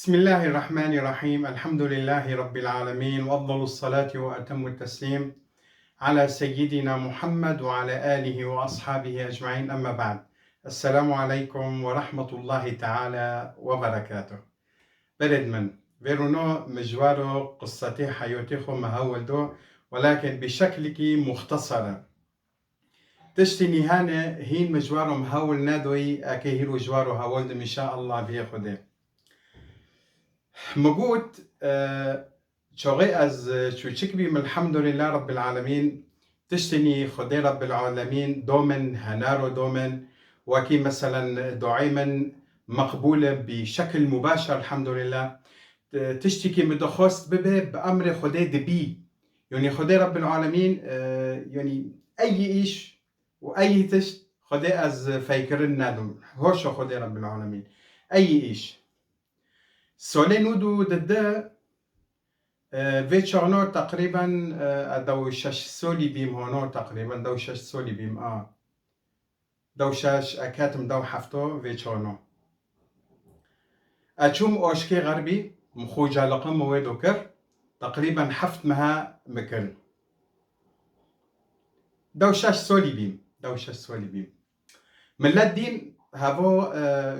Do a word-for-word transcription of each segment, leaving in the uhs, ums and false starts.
بسم الله الرحمن الرحيم. الحمد لله رب العالمين، وأفضل الصلاة وأتم التسليم على سيدنا محمد وعلى آله وأصحابه أجمعين. أما بعد. السلام عليكم ورحمة الله تعالى وبركاته. Berêd min, vêrûno mi ji waro qissetê heyotê xwe me hewil do, welakin bi şeklikî muxtesar e. Tiştî nîhane hîn mi ji waro mi hewil nedoyî, eke hîro ji waro hewil dim, înşaallah, bihê Xwedê. Mi got, e, çaxê ez, e, çûçik bîm, elhamdulillah Rabbil Alemîn, tiştî nî Xwedê Rabbil Alemîn domin, henaro domin, wekî meselen duayê min meqbûl e bi şekil mubaşer, elhamdulillah. T-, tiştîkî min dixwest bibe, bi emrê Xwedê dibî. Yanî Xwedê Rabbil Alemîn, e, yanî eyî îş û eyî tişt Xwedê ez feykirin nedim. Hoşa Xwedê Rabbil Alemîn. Eyî îş. Solê nûd û dide, e, vê çaxno teqrîben, e, dew şeş solî bîm hono, teqrîben dew şeş solî bîm a. Dew şeş, e, ketim dew hefto vê çaxno. E çûm Oşkê Xerbî, mi xocaliqe mi wê do kir, teqrîben heft meha mi kirin. Dew şeş solî bîm, dew şeş solî bîm. Millet dîn hevo, e,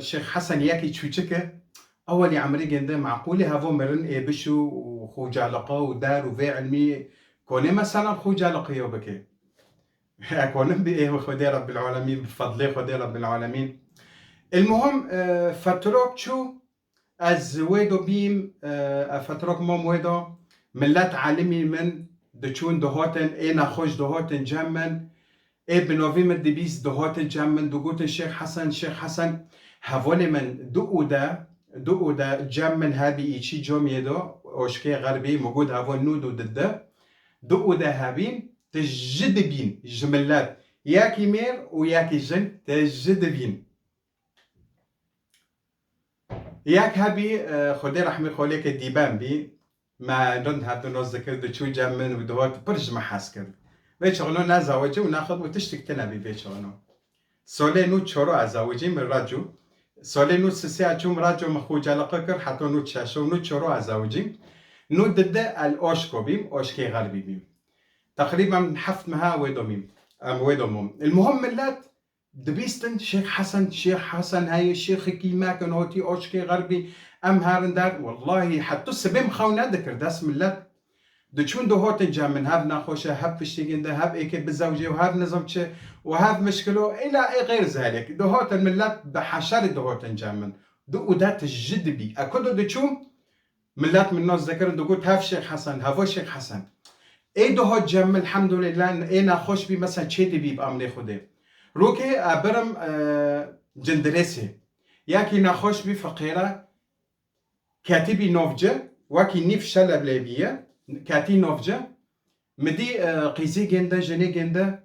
Şêx Hesen yekî çûçik e, ewelî emrê gende meqûlê hevo mirin ê bişû û xocaliqe û der û vê ilmî konê meselan xocaliqe yo bike. Ekonim bi ê Xwedê Rabbil Alemîn, bi fedlê Xwedê Rabbil Alemîn. Elmuhim, e, fetrok çû, ez wê do bîm, e, e, fetrok mam wê do, millet alimî min diçûn dihotin, ê nexweş dihotin cem min, ê bi novî min dibîst dihotin cem min, digotin Şêx Hesen, Şêx Hesen, hevalê min du û de, du û de cem min hebî îçî comiyê do, Oşkê Xerbî, mi got hevo nûd û dide, du û de hebîn, ti ji dibîn ji millet, yekî mêr û yekî jin, ti ji dibîn. Yek hebî, e, Xwedê rehmê xolêkê dîben bî, me rind hevdin noz dikir, diçû cem min û dihot pir ji me hez kir. Vê çaxno ne zawicî û ne xwed û tiştik tine bî vê çaxno. Solê nû çoro ez zawicî min racû. Solê nû sisê çûm racû min xocaliqe kir, heto nû çeşo nû çoro ez zawicîm. Nû dide el Oşko bîm, Oşkê Xerbî bîm. Teqrîben heft meha wê domîm. Em wê domom. El muhim millet dibîstin Şêx Hesen, Şêx Hesen heye, Şêxekî me kin hotî Oşkê Xerbî, em herin der. Wellahî heta sibê min xew nedikir dest millet. Diçûn dihotin cem min, hev nexweş e, hev piştî ginde, hev êkê bizewcê û hev nizam çi û hev mişkilo, îla ê xêr zelek. Dihotin millet bi heşerê dihotin cem min. Du û de ti ji dibî. E ku do diçûm, millet min nas dikirin, digot hev Şêx Hesen, hevo Şêx Hesen. Ê dihot cem min, elhamdulillah, ê nexweş bî, mesela çê dibî bi emrê Xwedê. Rokê e birim, e, Cindirêsê. Yekî nexweş bî, feqîre, ketî bî novce, wekî nîv şeleblê bîye, ketî novce. Mi dî, e, qîzê gênde, jinê gênde,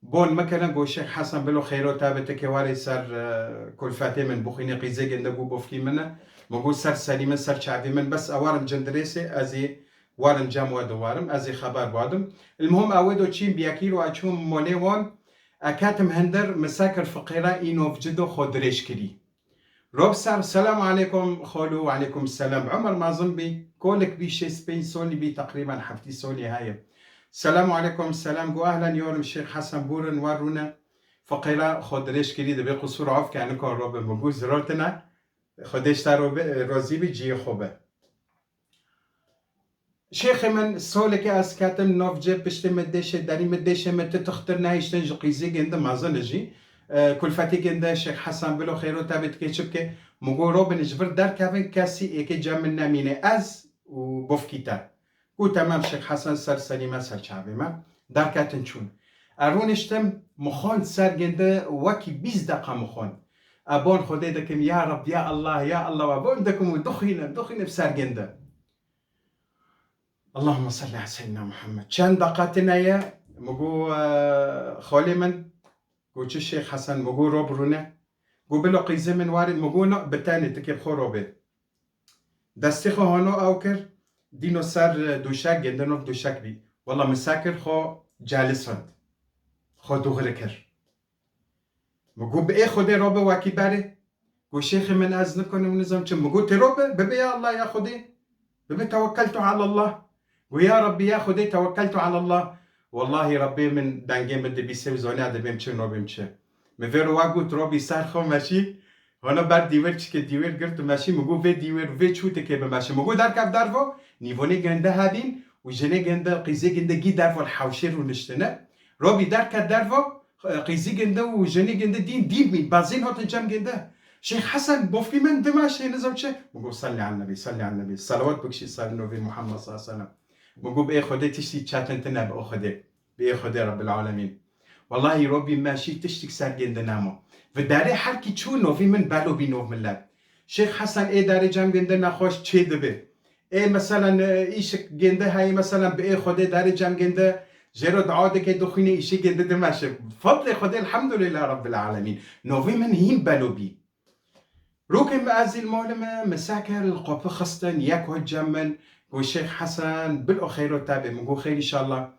bon mikirin, got Şêx Hesen bilo xêro te bi tikê warê ser, e, kulfetê min bixwînê, qîzê gênde got bofkî min e. Min got ser serî min, ser çavê min, bes e warim Cindirêsê, ez ê warim cem we diwarim, ez ê xeber badim. Ilmuhim ew ê do çîn biyekî ro e çûm molê wan, e ketim hindir, mi sekir fiqêre î novci do xwe dirêj kirî. Rob ser, selam aleykum xolo, aleykum selam. Umar mazin bî, kolik bî, şêst pênc solî bî, teqrîben heftî solî heye. Selam aleykum selam, got ehlen yorim Şêx Hesen, bûrin, war rûne. Feqîra xwe dirêj kirî, dibê qusûr af ke, nikon robe, min got ziror tine. Xwedê ji te robe, rozî bî, ciyê xwe be. Şêxê min, solekê ez ketim novce, piştê min dêşê, derî min dêşê min ti tixtir nehiştin, ji qîzê gêndi mezin e jî. E, kulfetê gêndi Şêx Hesen bilo xêro te bê, dikê çi bike? Min got robin ji vir derkevin, kesî êkê cem min nemîne, ez û bofkî te. Got temam Şêx Hesen, ser serî me, ser çavê me. Derketin çûn. E, rûniştim, min xwend ser gêndi, wekî bîst deqa min xwend. E, bon Xwedê dikim, ya Reb, ya Allah, ya Allah, e, bon dikim û dixwînim, dixwînim ser gêndi. Allahümme salli ala seyyidina Muhammed. Çend deqa tine ye? Mi got, e, xalê min, got çi Şêx Hesen, mi got rob rûne. Got bilo qîzê min warê, mi got na, bi tenê tikê bi xwe robê. Destê xwe hano ew kir, dîno ser, e, dûşek, gêndino dûşek bî. Wela min sekir xwe celisand. Xwe dûxiri kir. Mi got bi ê Xwedê robe wekî berê. Go şêxê min ez nikonim nizam çi. Mi go têro bi, bibe ya Allah ya Xwedê. Bibe tewekkeltu alallah. Go ya Rabbî ya Xwedê tewekkeltu alallah. Wellahî Rabbê min dengê min dibîse û zaniya dibêm çi nobêm çi. Mi vêro wa got Robî ser xwe meşî. Hona ber dîwêr çike dîwêr girt û meşî. Mi go vê dîwêr vê çû dike bimeşe. Mi go derkev dervo. Nîvonê gende hebîn û jinê gende qîzê gende gî dervo li hewşê rûniştine. Robî derket dervo. Qîzî ginde û jinî ginde dîn dîn bîn. Bazên hatin cem ginde. Şêx Hesen bofkî min dima şê nizam çi. Mi go sellî al nebî, sellî al nebî. Selawat bikşî ser novî Muhammed sallallahu aleyhi ve sellem. Mi go bi ê Xwedê tiştî çetin tine bi o Xwedê. Bi ê Xwedê Rabbil Alemîn. Wellahî robî me şî tiştik ser ginde namo. Vi derê her kî çû novî min belo bî nov millet. Şêx Hesen ê derê cem ginde nexweş çê dibe. Ê meselen, e, îşik gênde heye, meselen bi ê Xwedê darê cem gênde, jê re dua dike, dixwîne îşê gênde dimeşe. Fadlê Xwedê, elhamdulillah Rabbil Alemîn. Novê min hîn belo bî. Rokê min ez zî li malê me, min sekir li qopî xistin, yek hat cem min, got Şêx Hesen, bil o xeyro te be. Min got xeyr inşallah.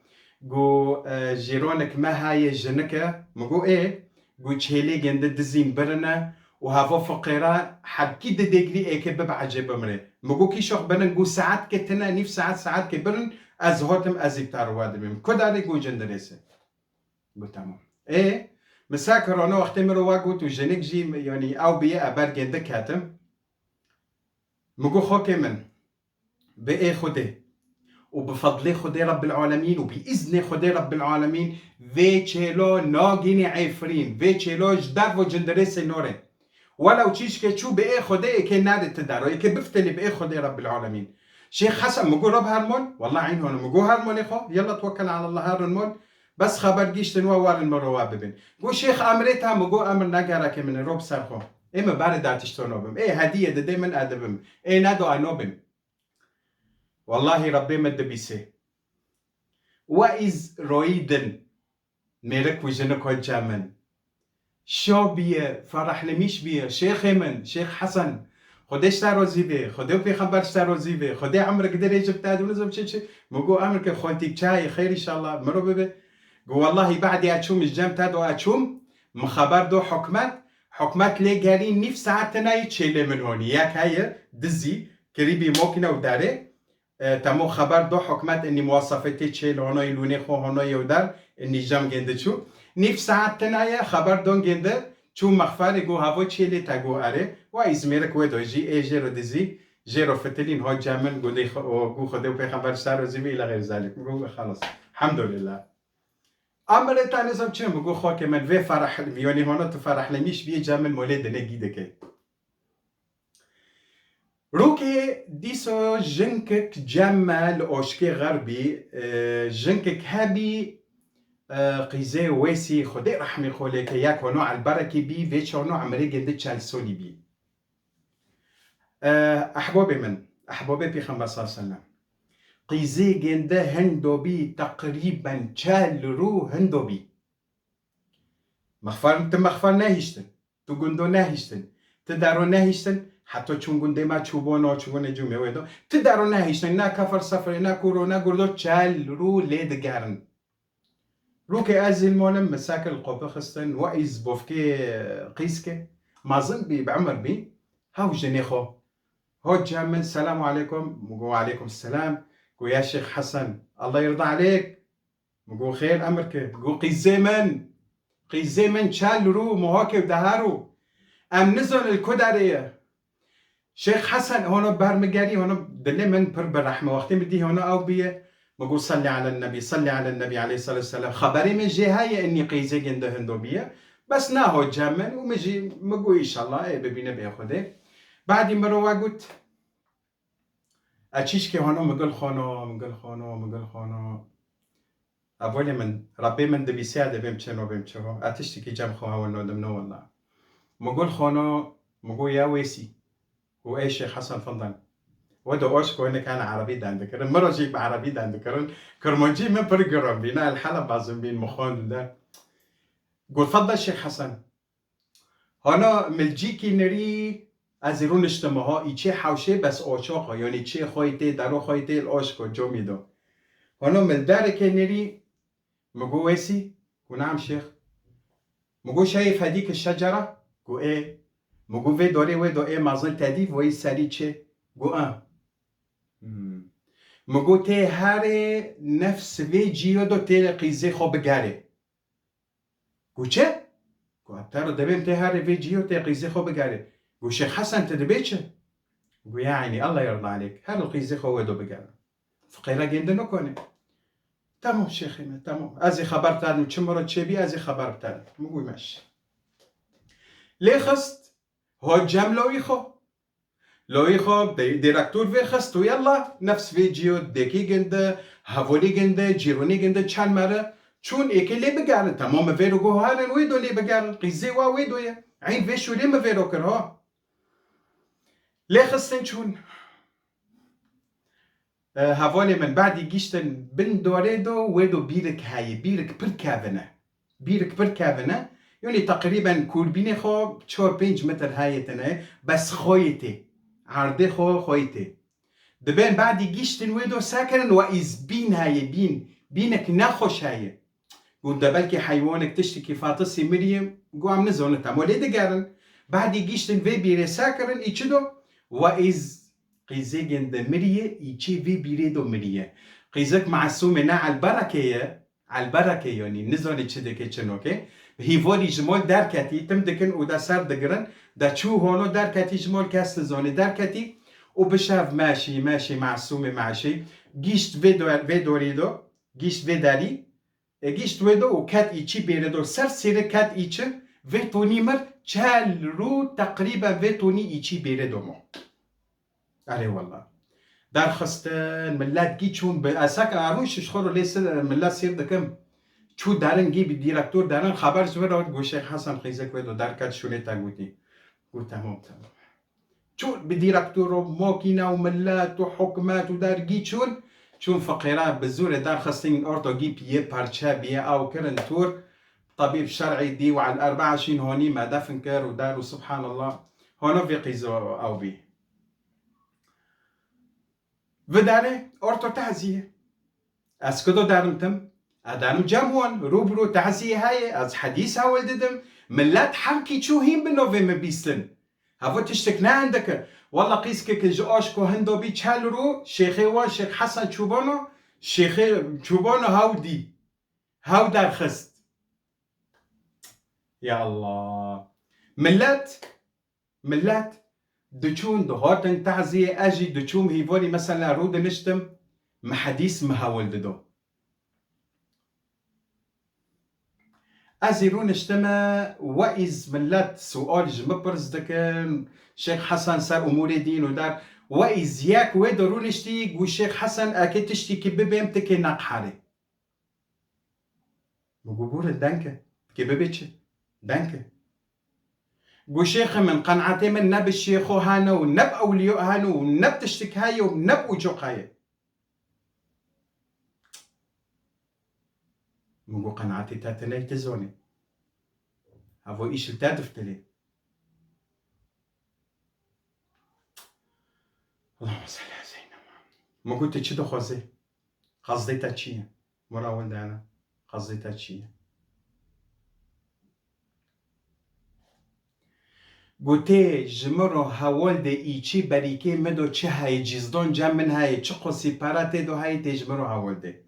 Got, e, jêronek me heye, jinik e. Min got ê. Got çêlê gênde dizîn birine û heva fiqêra hebkî di dêgrî êkê bibe ecê bimrê. Mi got kî şox birin, got saet ke tine, nîv saet, saet ke birin, ez hatim, ez îftar wa dibêm. Ku darê got cindirêse. Got tamam. Ê, mi sa kirana wextê min ro wa got û jinik jî, yanî ew biye eber gênde ketim. Mi got xokê min. Bi ê Xwedê û bi fedlê Xwedê Rebbil Alemîn û bi îznê Xwedê Rebbil Alemîn vê çêlo nagînî Efrîn, vê çêlo ji dervo cindirêsê norê. Welew çîşkê çû bi ê Xwedê êkê nade ti daro, êkê biftelî bi ê Xwedê Rebbil Alemîn. Şêx Hesen, mi got rob hermon, wella eyn hone, mi got hermonê xwe, yella twekkel alallah herin mon, bes xeber gîştin we werin min rowa bibin. Got Şêx emrê te, mi got emir ne gereke min e, rob ser xwe. Ê min berê da tişto nobim. Ê hediye didê min edibim. Ê nedo enobim. Wellahî Rebbê min dibîsê. We îz royî din. Mêrik û jinik got cem min. Şa biye, ferehlemîş biye, şêxê min, Şêx Hesen. Xwedê ji te rozî bê, Xwedê û pêxember ji te rozî bê, Xwedê emrik dirêj bi te dû nizim çi çi. Min got emrike xoltîk çayê xeyr inşallah, miro bibe. Got wellahî badê eçûm ji cem te do eçûm, min xeber do hikûmet, Hikûmet lê gerî nîv saet tine yî çêlê min honî. Yek heye, dizî, kirîbî mokine û derê. E, temo xeber do hikûmet inî muwasefetê çêl hono yî lûnê xwe hono yew der, inî cem gêndi çû. Nîv saet tine ye, xeber don gêndi, çû mexferê got havo çêlê te got erê. Wa Îzmêrik wê do jî, ê jê ro dizî, jê ro fitilîn ho cem min, got dê xwe, o, got Xwedê û pêxember ji te rozî bê, îla xeyr zalik. Got xelas. Hemdulillah. Emrê te nizam çi, min got xokê min vê fereh, yanî hona tu ferehlemîş biyê cem min molê dinê gî dike. Rokê dîso jinkik cem me li oşkê xerbî, e, jinkik hebî, e, qîzê Wêsî Xwedê rehmê xwe lê ke yek hono elberekî bî, vê çano emrê gêndi çel solî bî. E, ehbabê min, ehbabê Pêxember sallallahu aleyhi ve sellem. Qîzê gênde hindo bî, teqrîben çel rû hindo bî. Mexfer, ti mexfer nehiştin, tu gundo nehiştin, ti dero nehiştin, heta çûn gundê me çûbûn, çûbûn cûmê wê do. Ti dero nehiştin, ne kefir sefirê, ne kuro, ne gurdo, çel rû lê digerin. Rûkê ez zî li molim, min sekir li qopî xistin, we îz bofkê qîzke, mezin bî, bi emir bî, hew jinê xwe. Hoca min, selamu aleykum, min got, aleykum selam. Got, ya Şêx Hesen, Allah yirda aleyk. Min got, xêr, emir ke. Got, qîzê min, qîzê min çel rû, muhakê û deher û. Em nizon li ku derê ye. Şêx Hesen, hono ber min gerî, hono dilê min pir bi rehme. Wextê min dî hono ew biye, min got, "Sellî alen nebî, sellî alen nebî aleyhissalatu vesselam." Xeberê min jê heye, inî qîzê ginde hindo biye. Bes naho cem min û min jî, min got, "Înşallah, ê bibîne bê Xwedê." Badî min ro we got, "E çîşkê hono, min gul xono, min gul xono, min gul xono." Evolê min, Rebbê min dibîsiya dibêm çi no bêm çi ho. E tiştikî cem xwe hewil nodim no wella. Min gul xono, min got ya Wêsî. Got ê Şêx Hesen findan. We de oşk we nikane erebî den dikirin. Min re jî bi erebî den dikirin. Kirmancî min pir giran bîn. El hele bazin bîn min xwendin de. Got fadda Şêx Hesen. Hana milcîkî nirî ez ê rûniştim ha, î çê hewşê bes oçoq e, yanî çê xwe yê tê, dero xwe yê tê, li oşko comî do. Hana milderekê nirî, mi got Wêsî? Got neam şêx. Mi got şeyê fedîke şecera? Got ê. Min got vê dorê wê do ê mezin tedî voyî serî çê. Got a. Hmm. Min got tê herê nefs vê cîyo do tê qîzê xwe bigerê. Got çi? Got te re dibêm tê herê vê cîyo tê qîzê xwe bigerê. Got Şêx Hesen tu dibê çi? Got ya eynî Allah yarda aleyk. Her li qîzê xwe wê do bigerin. Fiqêra gêndin û konê. Tamam şêxê me, tamam. Ez ê xeber te dim, çi min re çêbî, ez ê xeber te dim. Min got meş. Lê xist, hat cem lawî xwe. Lawî xwe, de-, direktor vê xist û yalla, nefs vê cîyo, dekî gindi, hevolî gindi, cîronî gindi, çend mere, çûn êkê lê bigerin. Tamam, mi vê ro got herin wê do lê bigerin. Qîzê wa wê do ye. Eyn vê şûrê mi vê ro kir, ha. Lê xistin çûn. E, hevalê min, badî giştin bin dorê do, wê do bîrik heye, bîrik pir kevin e. Bîrik pir kevin e. Yanî teqrîben kûrbînê xwe çar pênc metr heye tine, bes xweyê tê. Erdê xwe xweyê tê. Dibên badî giştin wê do sekirin we îz bîn heye, bîn. Bînek nexweş heye. Got de belkî heywanek tiştekî fatisî miriye, got em nizanin, te mo lê digerin. Badî giştin vê bîrê sekirin, î çi do? We îz qîzê gênde miriye, î çê vê bîrê do miriye. Qîzek masûmê ne elbereke ye, elbereke yanî, nizanî çi dike, çi noke. Hîvorî ji mol derketî, tim dikin û de ser digirin, de çû hono derketî ji mol kes nizanî derketî û bi şev meşî, meşî, masûmê meşî, gîşt vê do-, vê dorî do, gîşt vê derî, e, gîşt wê do û ket îçî bêrê do. Ser sêre ket îçi, vê tonî mir çel rû teqrîben vê tonî îçî bêrê do mo. Erê wela. Derxistin, millet gî çûn bi, ez sek arûn şişxor û lê sir, millet sêr dikim. Çû derin gî bi direktor derin, xeber ji vir re got Şêx Hesen qîzek wê do derket şûnê te gotî. Got temam, temam. Çûn bi direktor û makîne û millet û hikûmet û dergî çûn. Çûn fiqêra bi zorê derxistin orto gî piyê parçe biyê ew kirin tur. Tabîb şer'î dî û el erbaa şîn honî me defin kir û der û subhanallah. Hono vê qîzo ew bî. Vidare orto tazîye. Ez kido derim tim? Ez derim cem wan, rû bi rû tazîye heye, ez hedîs hewil didim. Millet hemkî çû hîn bi novê min bîstin. Hevo tiştek ne hindike. Walla qîzkeke ji aşko hindo bî çel rû, şêxê wan Şêx Hesen Çûbano, şêxê Çûbano hew dî. Hew derxist. Ya Allah. Millet Millet diçûn, dihatin taziyê, ez jî diçûm hîvorî, mesela rûdiniştim, mi hedîs mi hewil dido. Ez jî rûniştime, we îz millet sual ji min pirs dikin, Şêx Hesen ser umûrê dîn û der, we îz yek wê de rûniştî, got Şêx Hesen, eke tiştîkî bibêm, tikê neqherê. Min got, "Bûre, denke. Kê bibe çi? Denke." Got, "Şêxê min, qenaetê min ne bi şêxo hene û ne bi ewliyo hene û ne bi tiştik heye û ne bi ucoq heye." Min got, "Qenaetê te tune, tu zanî. Evo îş li te diftilê." Allahümme salli ala seyyidina Muhammed. Min got, "Tu çi dixwazî? Qasdê te çi ye? Mura wendana, qasdê te çi ye?" Gotê, "Ji min re hewal de îçî berîkê min do çi heye, cîzdon cem min heye, çi qosî pere tê do heye, tê ji min re hewal de.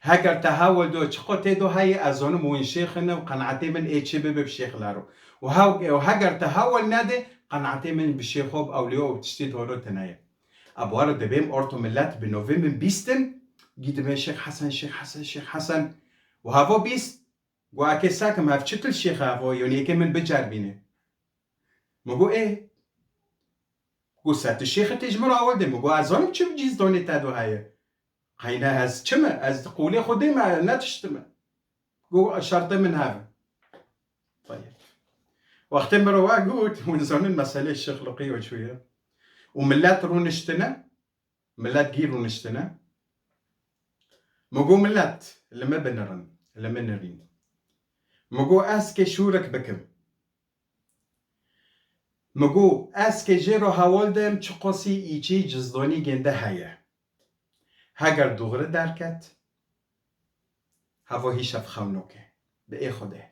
Heger te hewal do çi qo tê do heye, ez zonim win şêxin û qenaetê min ê çi bibe bi şêxla ro. Û hew-, û heger te hewal nede, qenaetê min bi şêxo, bi ewliyo û tiştî doro tine ye." Ebwaro dibêm orto millet bi novê min bîstin, gî dibê Şêx Hesen, Şêx Hesen, Şêx Hesen. Û havo bîst, got, "Eke sakim hev çi til şêxe havo, yonî eke min bicerbîne." Mi got, "Ê." Got, "Se tu şêxe tê ji min re awil de." Mi got, "Ez zanim çi cîzdonê te do heye. Qeyne ez çi me? Ez di qûlê Xwedê me, ne tişt me." Got, "Şertê min hev e." Tayeb. Wextê min re wa got, hûn zanin meselê şixliqî û çûye. Û millet rûniştine, millet gî rûniştine. Mi got, "Millet, li min binirin, li min nirîn." Mi got, "Ez kê şûrik bikim." Mi got, "Ez kê jê re hewal dem çi qosî îçî cizdonî gênde heye. Heger dûxri derket, hevo hîşev xewnoke, bi ê Xwedê."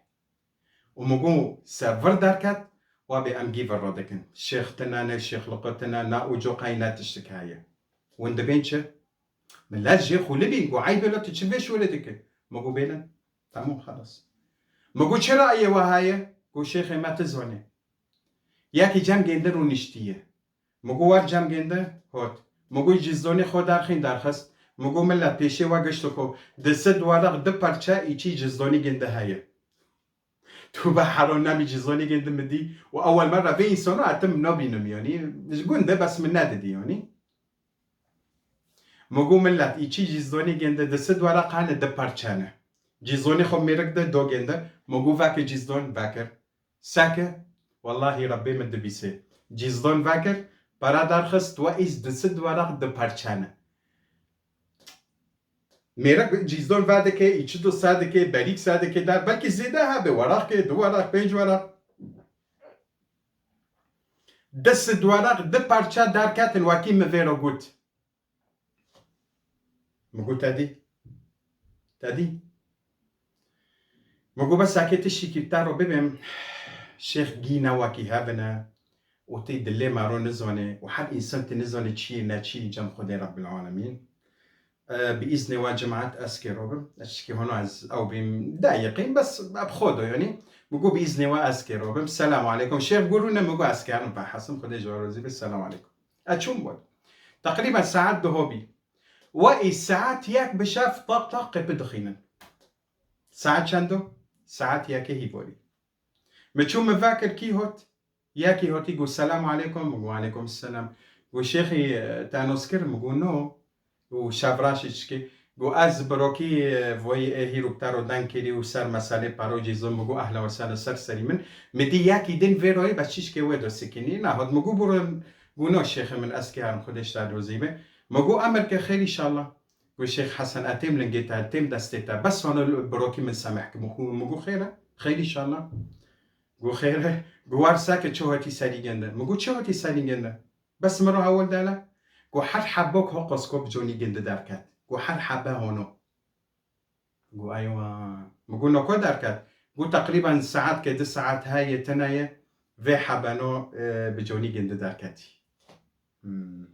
Û mi got, "Ser vir derket, Wa bê em gî vir radikin. Şêx tine, ne şêxliqo tine, na uco qey ne tiştik heye. Win dibên çi? Millet jê xûlibîn, got, "Eyb e, tu çi vê şûrê dikî?" Min got, "Bêlin, temam, xelas." Min got, "Çira ê we heye?" Got, "Şêxê me, tu zanî. Yekî cem gêndi rûniştiye." Min got, "Wer cem gêndi?" Hot. Min got, "Cîzdonê xwe derxîn derxist." Min got, "Millet, pêşê we giştiko di sid weraq, di parça îçî cîzdonî gêndi heye." Tu be hero nemî cîzdonî gêndi min dî û ewel merra vê însana etim nabînim, yanî ji gund e, bes min nedidî, yanî. Min got, "Millet, îçî cîzdonî gêndi di sid weraq hene, di parça ne. Cîzdonê xwe mêrik de do gêndi." Min got, "Veke cîzdon." Vekir. Seke, wellahî Rebbê min dibîsê. Cîzdon vekir, para derxist, we îs di sid weraq, di parça ne. Mêrik cîzdon vedike, îçî do sedike, berîk sedike der, belkî zêde hebe, weraqke, du weraq, pênc weraq. Di sid weraq, di parça derketin, wekî min vê re got. Min got, "Te dî? Te dî?" Min got, "Bes eke tiştekî te ro bibêm, şêx gî ne wekî hev in e û tê dilê me ro nizane û her însan tê nizane çi ye, ne çi ye cem Xwedê Rebbil Alemîn. E, bi îznê we cemaet ez kê ro bim." Ez tiştekî hona ez ew bîm deqîqîm, bes bi xwe do, yanî. Min got, "Bi îznê we ez kê ro bim. Selamu aleykum." Şêx got, "Rûne." Min got, "Ez kê herim, be hesim, Xwedê ji we razî be, selamu aleykum." Ez çûm we. Teqrîben saet duho bî. We î saet yek bi şev taq taq qepî dixînin. Saet çend o? Saet yekê hîvorî. Min çû, min vekir, kî hot? Yekî hotî got, "Selamu aleykum." Min got, "Aleykum selam." Got, "Şêxî, e, te nos kir?" Min got, "No." Û şevraşî çikê. Got, "Ez birokî, e, voyî ê hîrok te ro deng kirî û ser meselê paro cîzon." Min got, "Ehlen we sehlen, ser serî min." Min dî yekî din vê royê bes çîşkê wê do sikînî. Nehot min got, "Bûrin." Got, "No şêxê min, ez kê herim, Xwedê ji te razî be." Min got, "Emir ke, xêr înşallah." Got, "Şêx Hesen, e têm lingê te, têm destê te. Bes hona birokî min semeh ki." Min got, "Xêr e, xêr înşallah." Got, "Xêr e." Got, "Wer seke çi hotî serî gende?" Min got, "Çi hotî serî gende?" Bes min re hewil dane. Got, "Her hebo ho qosko bi conî gindi derket." Got, "Her hebe hono." Got, "Eywa." Min got, "No ko derket?" Got, "Teqrîben saet ke du saet heye tine ye, vê hebeno, e, bi conî gindi derketî. Hmm.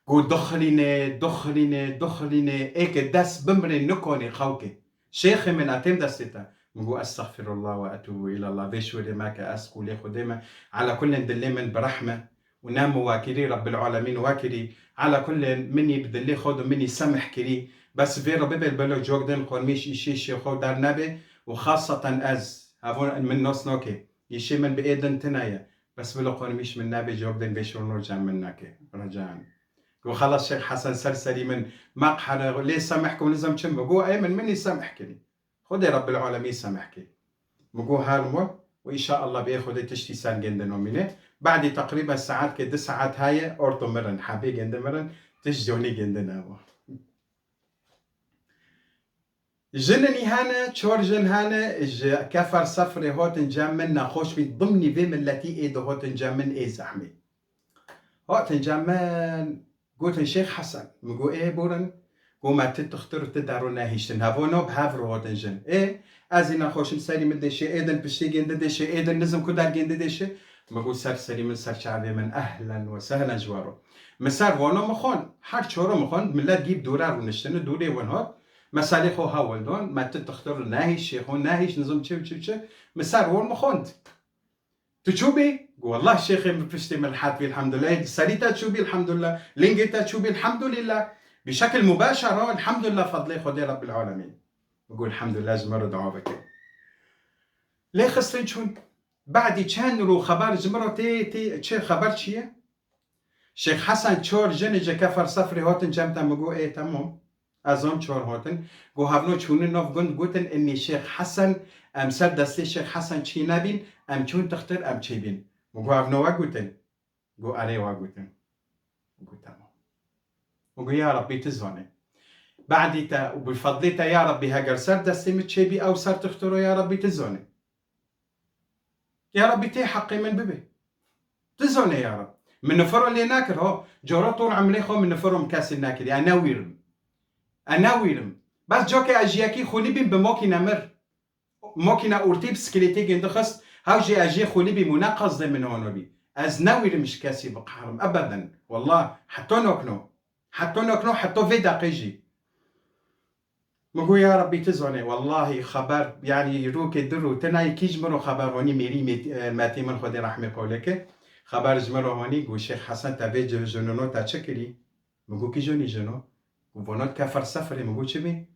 Got, "Duxilîne, duxilîne, duxilîne, ê ke dest bimrê nikonê xewkê. Şêxê min, e têm destê te." Min got, "Estexfirullah ve etûbu îlallah. Vê şûrê meke, ez qûlê Xwedê me. Ala kullin dilê min bi rehm e. Û ne min wa kirî, Rebbil Alemîn wa kirî. Ala kullin minî bi dilê xwe de minî semih kirî. Bes vê re bibe, belo cok din qormîş îşê şêxo der nebe û xaseten ez. Hevon min nos noke. Îşê min bi ê din tine ye. Bes bilo qormîş min nebe, cok din vê şûrno cem min neke. Recan." Got, "Xelas Şêx Hesen, ser serî min, meqhere, lê semih ku nizam çi." Min got, "Ê min, minî semih kirî. Xwedê Rebbil Alemîn semih kê." Min got, "Her mo û înşaallah bi ê Xwedê tiştî ser gêndi nomîne." Badî teqrîben saet ke du saet heye, orto mirin, hebê gêndi mirin, tişt conî gêndi neba. Jinin î hene, çor jin hene, ji kefer sefrê hotin cem min, nexweş bîn, dimnî vê miletî ê dihotin cem min, ê zehmê. Hotin cem min, gotin, "Şêx Hesen." Min got, "Ê, bûrin." Got, "Me ti tixtir û ti dero nehiştin. Hevo no bi hev re hotin jin." Ê, ez î nexweşim, serî min dêşê, ê din piştê gêndi dêşê, ê din nizim ku der gêndi dêşê. Min got, "Ser serî min, ser çavê min, ehlen we sehlen ji we re." Min ser vono min xwend, her çoro min xwend, milet gî bi dûre rûniştine, dûrê win hot. Meselê xwe hewil don, me ti tixtir nehîş, şêxo nehîş, nizim çi û çi û çi. Min ser won min xwend. "Tu çûbî?" Got, "Wallah şêxê min piştê min rehet bî, elhamdulillah. Serî te çûbî, elhamdulillah. Lingê te çûbî, elhamdulillah. Bi şekil mubaşer, elhamdulillah, fedlê Xwedê Rebbil Alemîn." Min got, "Elhamdulillah, ji min re dua bike." Lê xistin çûn. Badî çend rû xeber ji min re tê, tê, çi xeber çi ye? "Şêx Hesen, çor jinê ji kefer sefrê hotin cem te." Min got, "Ê, temam. Ez zom çor hotin." Got, "Hevno çûnin nav gund, gotin, 'Inî Şêx Hesen, em ser destê Şêx Hesen çî nebîn, em çûn tixtir, em çê bîn.'" Min got, "Hevno we gotin?" Got, "Erê, we gotin." Min got, "Temam." Min got, "Ya Rebbî, tu zanî. Badî te û bi fedlê te, ya Rebbî, heger ser destê min çê bî ew ser tixtiro, ya Rebbî, tu zanî." Ya Rebbî, tê heqê min bibe. Tu zane ya Reb. Min nifiro lê nekir, ho. Cora tor emrê xwe min nifiro min kesê nekirî. Ez newîrim. Ez newîrim. Bes coke ez ji yekî xwilî bîm bi mokîne mir. Mokîne ortê bisikletê gêndi xist. Ew jî ez jê xûlî bîm û ne qasdê min hano bî. Ez newîrim ji kesî biqehirim ebeden. Wallah, heta nokno. Heta nokno, heta vê deqê jî. Min got, ya Rabbî, tu zanê, wellahî xeber, yanî rûkê du rû, tu nayê kî ji min re xeber honî, mêrî mêt-, e, metî min Xwedê rehmê qewleke. Xeber ji min re honî, got, Şêx Hesen te vê ji-, jinino te çi kirî? Min got, kî jonî jino? Got, vono dike felsefirê. Min got, çi bî?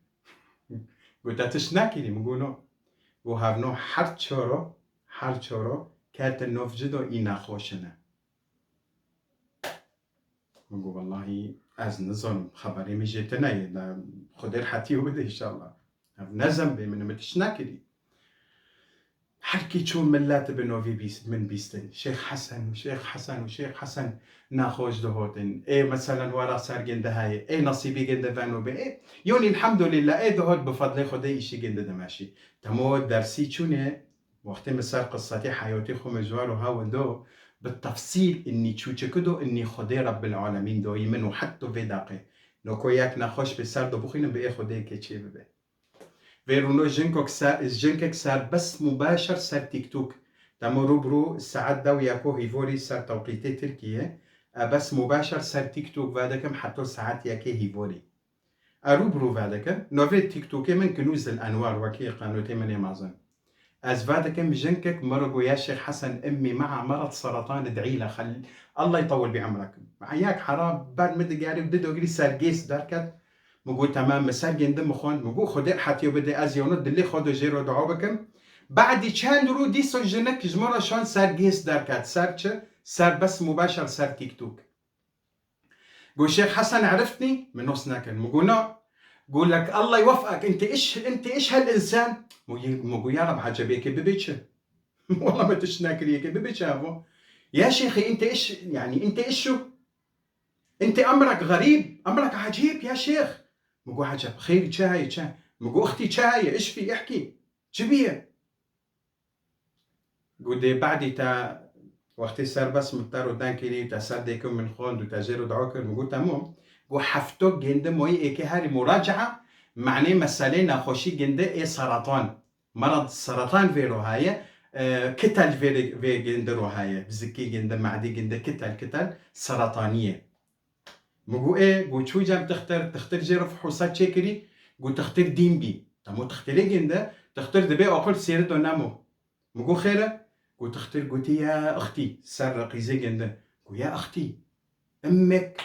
Got, te tişt nekirî? Min got, no. Got, hevno her çoro, her çoro, ketin nov cido î nexweşine. Min got, wellahî ez nizanim, xeberê min jê tune ye, da Xwedê rehetî bide înşallah. Ev ne zembê min e, min tişt nekirî. Her kî çû millet bi novî bîst-, min bîstin. Şêx Hesen û Şêx Hesen û Şêx Hesen nexweş dihotin. Ê meselen wara ser ginde heye. Ê nasîbî ginde veno be. Ê, yonî elhamdulillah, ê dihot bi fedlê Xwedê îşî ginde dimeşî. Temo dersî çûne, wextê min ser qissetê heyatê xwe min ji we re hewil do, bi tefsîl innî çûçiki do, innî Xwedê Rebbil Alemîn doyî min û heta vê deqê. Noko yek nexweş bê ser do bixwînim, bi ê Xwedêyekê çê bibe. Vê rûno jinkok ser, jinkek serbest mubaşer ser TikTok. Temo rû bi rû saet dew yeko hîvorî ser tewqîtê Tirkiye. E bes mubaşer ser TikTok vedikim heta saet yekê hîvorî. E rû bi rû vedikim. Novê TikTokê min Kinûzil Enwar wekî qenotê min ê mezin. Ez vedikim jinkek min re got, ya Şêx Hesen, إمي مع مرض سرطان، ادعي لها، خل-، الله يطول بعمرك. Yek hera ber min digerî û di dogirî ser gês derket. Min got, temam, min ser gêndi min xwend. Min got, Xwedê hetiyo bide, ez yewno dilê xwe do jê re dua bikim. Badî çend rû dîso jinik ji min re şand ser gês derket. Ser çi? Ser bes mubaşer ser TikTok. Got, Şêx Hesen, عرفتني؟ Min nas nekir. Min got, na. Got, لك الله يوفقك، انت ايش، انت ايش هالانسان؟ Min got, ya Rab, ecebê ke bibe çi? Wala me tişt nekiriye ke bibe çi evo. يا شيخي، انت ايش، يعني، انت ايش شو؟ انت امرك غريب، امرك عجيب يا شيخ. Min got, eceb, xêr, çi heye, çi? Min got, اختي، çi heye, ايش في، احكي. Çi bîye? Got, dê badî te wextê serbest min te re deng kirî, te ser dêkê min xwend û te jê re dua kir. Min got, temam. Got, hefto gêndi moyî êkê herî muracae, manê meselê nexweşî gêndi ê seratan. Merad seratan vê ro heye, e, kitel vê, vê gêndi ro heye. Bi zikî gêndi, madî gêndi, kitel, kitel serataniye. Min got, ê, got, çû cem tixtir, tixtir jê re fihûsa çêkirî, got, tixtir dîn bî. Temo tixtirê gêndi, tixtir dibê aqil sêri do nemo. Min got, xêr e? Got, tixtir gotî, ya اختي, ser re qîzê gêndi. Got, ya اختي، أمك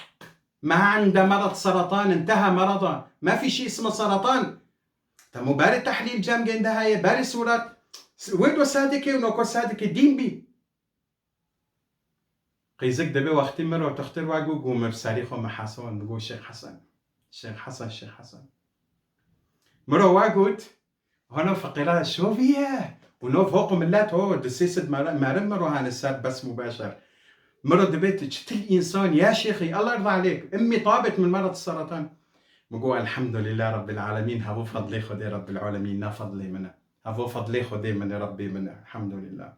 ما عندها مرض سرطان، انتهى مرضها، ما في شي اسمه سرطان. Temo berê tehlîl cem gêndi heye, berê sûret. Wê do sadikê û noko sadikê dîn bî. Qîzik dibê wextî min re tixtir we got, got, min serî xwe min hesand, got, Şêx Hesen, Şêx Hesen, Şêx Hesen. Min re we got, hano feqîra şovî ye. Û no fok û millet ho, di sê sed mer-, merim min re hane ser bes mubaşer. Min re dibê tu çitil însan ya şêxî, Allah rıza aleyk, emmî tabet min merat seratan. Min got, elhamdulillah Rabbil alemîn, hevo fadlê Xwedê Rabbil alemîn, ne fadlê min e. Hevo fadlê Xwedê min e, Rabbê min e, elhamdulillah.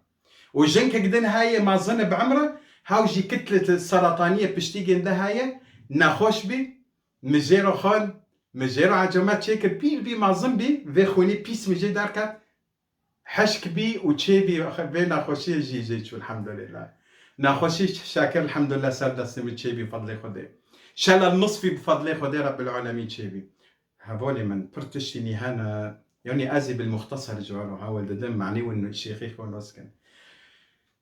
Û jinkek din heye mezin bi emre, hew jî kitle serataniyê piştî gêndi heye, nexweş bî, min jê re xwend, min jê re ecemet çêkir, pîr bî, mezin bî, vê xwînî pîs min jê derket, hişk bî û çêbî, vê nexweşiyê jî jê çû, elhamdulillah. Nexweşî şakir, elhamdulillah, ser destê min çêbî, fadlê Xwedê. Şela nisfî bi fadlê Xwedê Rabbil alemîn çêbî. Hevalê min, pir tiştî nî hene, yanî ez ê bil muxteser ji we re hewil didim, manî win şêxî xwe nas kin.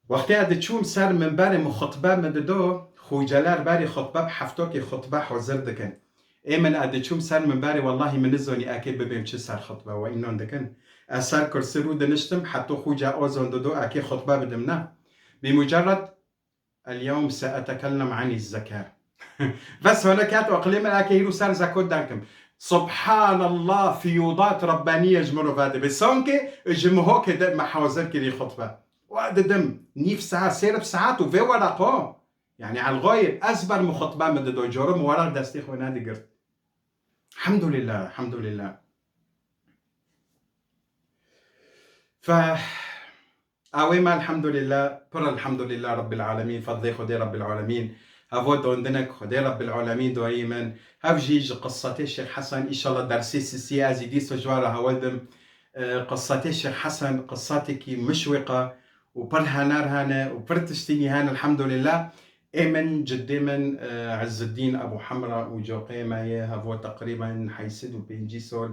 Wextê ez diçûm ser minberê min xutbe min dido, xuceler berî xutbe bi heftokê xutbe hazir dikin. Ê min ez diçûm ser minberê, wellahî min nizanî ekê bibêm çi ser xutbe we înan dikin. Ez ser kursî rû diniştim, heto xuce azan dido ekê xutbe bidim ne. Bi mucerred اليوم سأتكلم عن الزكاة. Bes hona ket aqilê min eke hîrû ser zekot derkim. Subhanallah, fiyûdat Rabbaniye ji min re vedibe. Sanki ji mihokê de me hazir kirî xutbe. Wa didim, nîv saet, sêrib saet û vê weraq o. Yani elxayir, ez ber min xutbe min dido, coro min weraq destê xwe nedigirt. Elhamdulillah, elhamdulillah. Fe Awê me elhamdulillah, pir elhamdulillah Rabbil alemîn, fadlê Xwedê Rabbil alemîn. Hevo dondinek Xwedê Rabbil alemîn doyî min. Hev jî ji qissetê Şêx Hesen, înşallah dersê sisiyê ez î dîsa ji we re hewil dim. E, qissetê Şêx Hesen, qissetekî mişwîqa û pir hener hene û pir tiştînî hene, elhamdulillah. Ê min, cidê min, e, Izzuddin Abu Hamra û coqê me ye, hevo teqrîben heyt sed û pêncî sol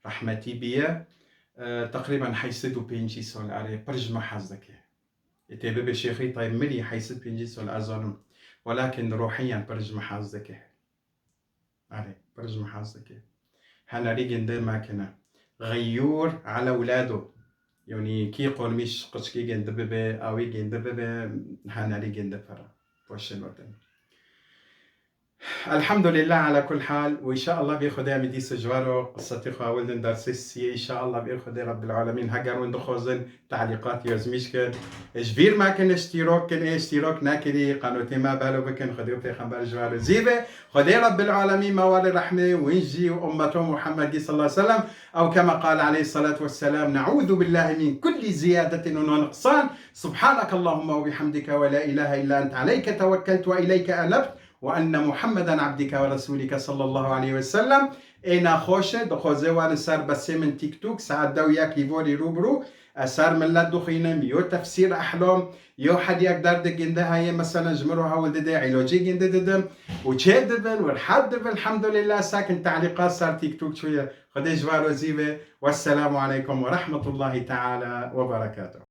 rehmetî biye. E, teqrîben heyt sed û pêncî sol, erê, pir ji me hez dike. Ê tê bibe şêxî tay mirî heyt sed pêncî sol, ez zanim. Welakin ruhiyen pir ji me hez dike. Erê, pir ji me hez dike. Henerî ginde mekine. Xeyûr ala ewlado. Yanî kî qurmîş qiçkî ginde bibe, awî ginde bibe, henerî ginde pira. Poşe lotin. Elhamdulillah ala kul hal. Û inşallah bê Xwedê em dîsa ji varo qiseta xwe ewil din dersê siyê. İnşallah bê Xwedê Rabbil Alemîn heger hûn dixwazin talîqat yazmîş kin. Ji bîr mekin iştîrok kin, ê iştîrok nekirî, qanotê me belo bikin, Xwedê û Pêxember ji varo zî be. Xwedê Rabbil Alemîn me wale rehmê wîn jî û ummeto Muhammedî sallallahu aleyhi ve sellem. Ew kema qal aleyhi salatu vesselam, ne'ûzu billahi min kulli ziyadatin ve nuqsan. Subhanakallahumma ve bihamdika ve la ilahe illa ente aleyke tevekkeltu ve ileyke enebt ve enne Muhammeden abdike ve resulike sallallahu aleyhi ve sellem. Ê nexweş e, dixwaze wane ser besê min TikTok, saet dew yek îvorî rû bi rû. Ez ser millet dixwînim, yo tefsîr ehlam, yo hediyek derdê ginde heye, mesela ji min re hewl dide, îlacê ginde didim. Û çê dibin, û rehet dibin, elhamdulillah, sakin talîqat ser TikTok çûye. Xwedê ji varo zî be. Wesselamu aleykum ve rahmetullahi teala ve berekatuhu.